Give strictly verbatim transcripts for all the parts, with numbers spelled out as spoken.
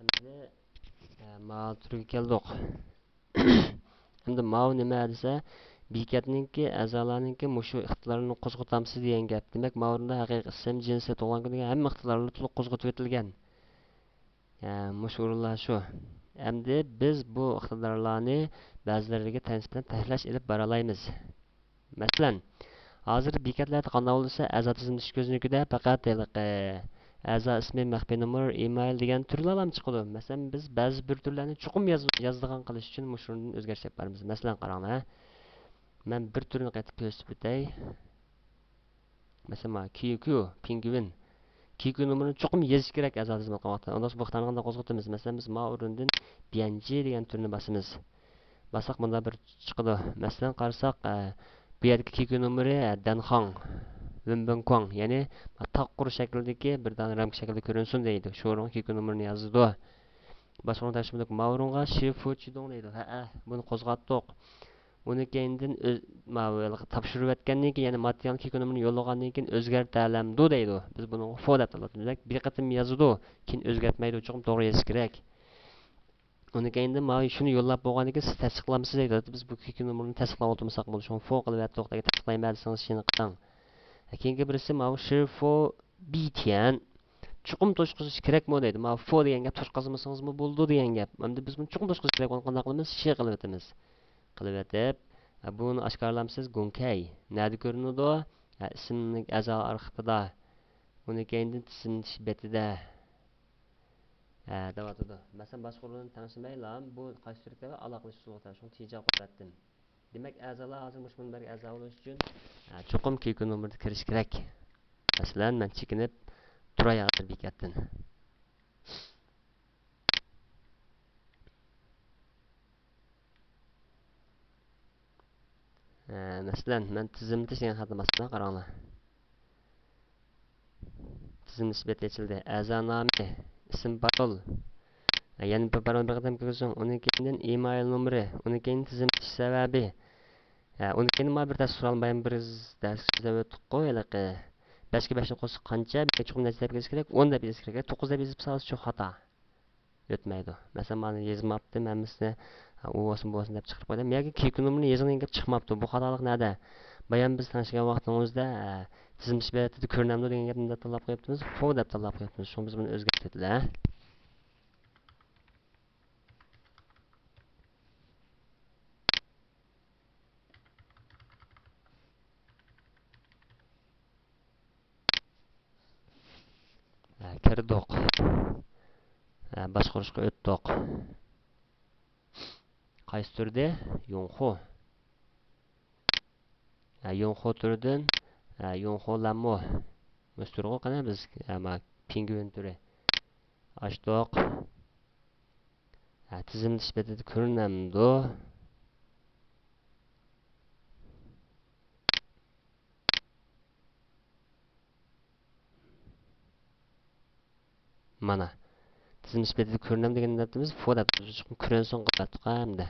ئەمدى، ئە، ماۋۇ تۈرگە كەلدۇق. ئەمدى ماۋۇ نېمە دېسە، بېكەتنىڭكى، ئەزالارنىڭكى مۇشۇ ئىقتىدارىنى قوزغىتامسىز دېگەن گەپ. دېمەك، ماۋۇ ئورۇندا ھەقىقىي ئىسىم، جىنسى، تۇغۇلغان كۈنى دېگەن ھەممە ئىقتىدارلار تولۇق قوزغىتىۋېتىلگەن. ھە، مۇشۇ ئورۇنلار شۇ. ئەمدى بىز بۇ ئىقتىدارلارنى بەزىلىرىگە تەنسىپتىن تەھرىرلەش ئېلىپ بارالايمىز. مەسىلەن، ھازىر بېكەتلەردە قانداق بولسا، ئەزا تىزىملىتىش كۆزنىكىدە پەقەت ھېلىقى ئەزا ئىسمى، مەخپىي نومۇر، ئىمېيل دېگەن تۈرلەرلا چىقىدۇ. مەسىلەن، بىز بەزى بىر تۈرلەرنى چوقۇم ياز-، يازىدىغان قىلىش ئۈچۈن مۇشۇنى ئۆزگەرتىپ بېرىمىز. مەسىلەن، قاراڭلار، ھە. مەن بىر تۈرنى قېتىپ كۆرسىتىپ ئۆتەي. مەسىلەن، مانا، كيۇكيۇ، پىڭگۋىن. كيۇكيۇ نومۇرىنى چوقۇم يېزىش كېرەك ئەزا تىزىملىتىپ قويغان ۋاقىتتا. ئۇنداق بولسا بۇ ئىقتىدارنى قانداق قوزغىتىمىز؟ مەسىلەن، بىز ماۋۇ ئورۇندىن بيەنجى دېگەن تۈرنى باسىمىز. باسساق، مۇندا بىر چىقىدۇ. مەسىلەن، قارىساق، ئە، بۇ يەردىكى كيۇكيۇ نومۇرى، ئە، دەنخاڭ، ۋېنبېنكۇاڭ، يەنى تاغ قۇر شەكلىدىكى بىر دانە رامكا شەكلىدە كۆرۈنسۇن دەيدۇ. شۇ ئورۇنغا كيۇكيۇ نومۇرىنى يازىدۇ. باشقۇرۇڭ تەكشۈمىدۇك ماۋۇرۇڭغا شىفۇ چىدۇڭ دەيدۇ. ھەئە، بۇنى قوزغاتتۇق. ئۇنى كەينىدىن ئۆز-، ماۋۇ ھېلىقى تاپشۇرۇۋەتكەندىن كېيىن، يەنى ماتېرىيال كيۇكيۇ نومۇرىنى يوللىغاندىن كېيىن ئۆزگەرتەلەمدۇ دەيدۇ. بىز بۇنىڭغا فو دەپ تاللاپتۇ. دېمەك، بىر قېتىم يازىدۇ، كېيىن ئۆزگەرتمەيدۇ. چوقۇم توغرا يېزىش كېرەك. ئۇنى كەينىدىن ماۋۇ شۇنى يوللاپ بولغاندىن كېيىن سىز تەستىقلامسىز دەيدۇ. بىز بۇ كيۇكيۇ نومۇرىنى تەستىقلاپ ئولتۇرمىساق بولىدۇ. شۇڭا فو قىلىۋەتتۇق دېگەن تەستىقلايمەن دېسىڭىز شىنى قىلىڭ. كېيىنكى بىرسى ماۋۇ شىفۇ بىتيەن. چوقۇم توشقۇزۇش كېرەكمۇ دەيدۇ. ماۋۇ فو دېگەن گەپ توشقۇزمىسىڭىزمۇ بولىدۇ دېگەن گەپ. ئەمدى بىز بۇنى چوقۇم توشقۇزۇش كېرەك بولغاندا قانداق قىلىمىز؟ شى قىلىۋېتىمىز. قىلىۋېتىپ، ھە، بۇنى ئاشكارىلامسىز؟ گۇڭكەي. نەدە كۆرۈنىدۇ؟ ھە، ئىسىملىك ئەزا ئارخىپىدا. ئۇنى كەينىدىن تىزىملىتىش بېتىدە. ھە، دەۋاتىدۇ. مەسىلەن، باشقۇرۇلۇشنى تەڭشىمەيلا، بۇ قايسى تۈرگە ئالاقىلىشىش ئۇسۇلىغا تەڭ، شۇڭا تېجا قويۇپ بەردىم. دېمەك، ئەزالار ھازىر مۇشۇ مۇنبەرگە ئەزا بولۇش ئۈچۈن، ئە، چوقۇم كيۇكيۇ نومۇردا كىرىش كېرەك. مەسىلەن، مەن چېكىنىپ تۇراي ھازىر بېكەتتىن. ئە، مەسىلەن، مەن تىزىملىتىش دېگەن خانىمغا باستىم، قاراڭلار. تىزىملىتىش بېتى ئېچىلدى. ئەزا نامى، ئىسىم پارول. يەنە بىر پارول بىر قېتىم كىرگۈزۈڭ. ئۇنىڭ كەينىدىن ئىمېيل نومۇرى، ئۇنىڭ كەينىدىن تىزىملىتىش سەۋەبى. ھە، ئۇنىڭ كەينىدىن مانا بىر دەرس سورالمايمۇ، بىر دەرس سۆزلەپ ئۆتتۇققۇ ھېلىقى. بەشكە بەشنى قوشسا قانچە؟ بىر چوقۇم نەچچە دەپ يېزىش كېرەك؟ ئون دەپ يېزىش كېرەك. توققۇز دەپ يېزىپ سالسا شۇ خاتا. ئۆتمەيدۇ. مەسىلەن، مانا يېزماپتىم ھەممىسىنى، ئۇ بولسۇن، بۇ بولسۇن دەپ چىقىرىپ قويدۇم. ياكى كيۇكيۇ نومۇرىنى يېزىڭ دېگەن گەپ چىقماپتۇ. بۇ خاتالىق نەدە؟ بايام بىز تەڭشىگەن ۋاقتىنىڭ ئۆزىدە، ئە، تىزىملىتىش بېتىدە كۆرۈنەمدۇ دېگەن گەپنى دەپ تاللاپ قويۇپتىمىز. فو دەپ تاللاپ قويۇپتىمىز. شۇڭا بىز بۇنى ئۆزگەرتىۋېتىلى. ھە، كىردۇق. ھە، باشقۇرۇشقا ئۆتتۇق. قايسى تۈردە؟ يۇڭخۇ. ھە، يۇڭخۇ تۈرىدىن، ھە، يۇڭخۇ لەنمۇ. مۇشۇ تۈرغۇ قېنى بىز، ھە، ما، پىڭگۋىن تۈرى. ئاچتۇق. ھە، تىزىملىتىش بېتىدە كۆرۈنەمدۇ؟ مانا. تىزىملىتىش بېتىدە كۆرۈنەمدۇ دېگەن دەپتىمىز. فو دەپ چوقۇم كۆرۈنسۇن قىلىۋەتتۇق ھەمدە.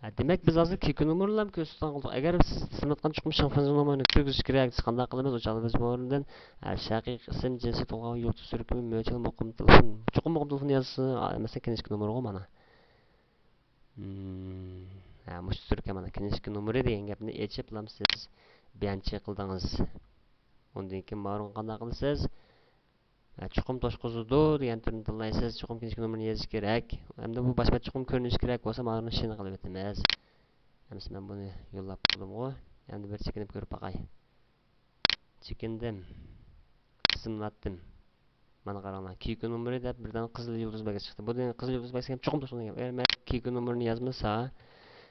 ھە، دېمەك، بىز ھازىر كيۇكيۇ نومۇرلارنى كۆرسىتىدىغان قىلدۇق. ئەگەر سىز تىزىملاتقان چوقۇم شىڭفېنزۇ نومۇرىنى كىرگۈزۈش كېرەك دېسە، قانداق قىلىمىز؟ ئۇ چاغدا بىز بۇ ئورۇندىن، ھە، شەقىق ئىسىم، جىنسىي تۇغۇلغان يۇرت تۈركۈمى، مۆچەل مۇقىم تېلېفون. چوقۇم مۇقىم تېلېفون يازسا، ھە، مەسىلەن، كىنىشكا نومۇرغۇ مانا. ھە، مۇشۇ تۈركە مانا كىنىشكا نومۇرى دېگەن گەپنى ئېچىپ لام سىز بيەنچى قىلدىڭىز. ئۇندىن كېيىن ماۋۇنى قانداق قىلىسىز؟ ھە، چوقۇم توشقۇزىدۇ دېگەن تۈرنى تاللايسىز. چوقۇم كىنىشكا نومۇرىنى يېزىش كېرەك. ئەمدى بۇ باشقا چوقۇم كۆرۈنۈش كېرەك بولسا، ماۋۇنى شىنى قىلىۋېتىمىز. ئەمسە مەن بۇنى يوللاپ قويدۇمغۇ. ئەمدى بىر چېكىنىپ كۆرۈپ باقاي. چېكىندىم. تىزىملاتتىم. مانا قاراڭلار، كيۇكيۇ نومۇرى دەپ بىردەم قىزىل يۇلتۇز بەلگىسى چىقتى. بۇ دېگەن قىزىل يۇلتۇز بەلگىسى چوقۇم توشقۇزۇلغان گەپ. ئەگەر مەن كيۇكيۇ نومۇرىنى يازمىسا،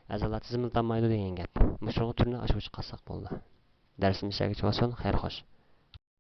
ئەزالار تىزىملىتالمايدۇ دېگەن گەپ. مۇشۇنىڭغا تۈرنى ئاشۇ چىقارساق بولىدۇ. دەرسىمىز شەكىلچە بولسۇن، خەير خوش.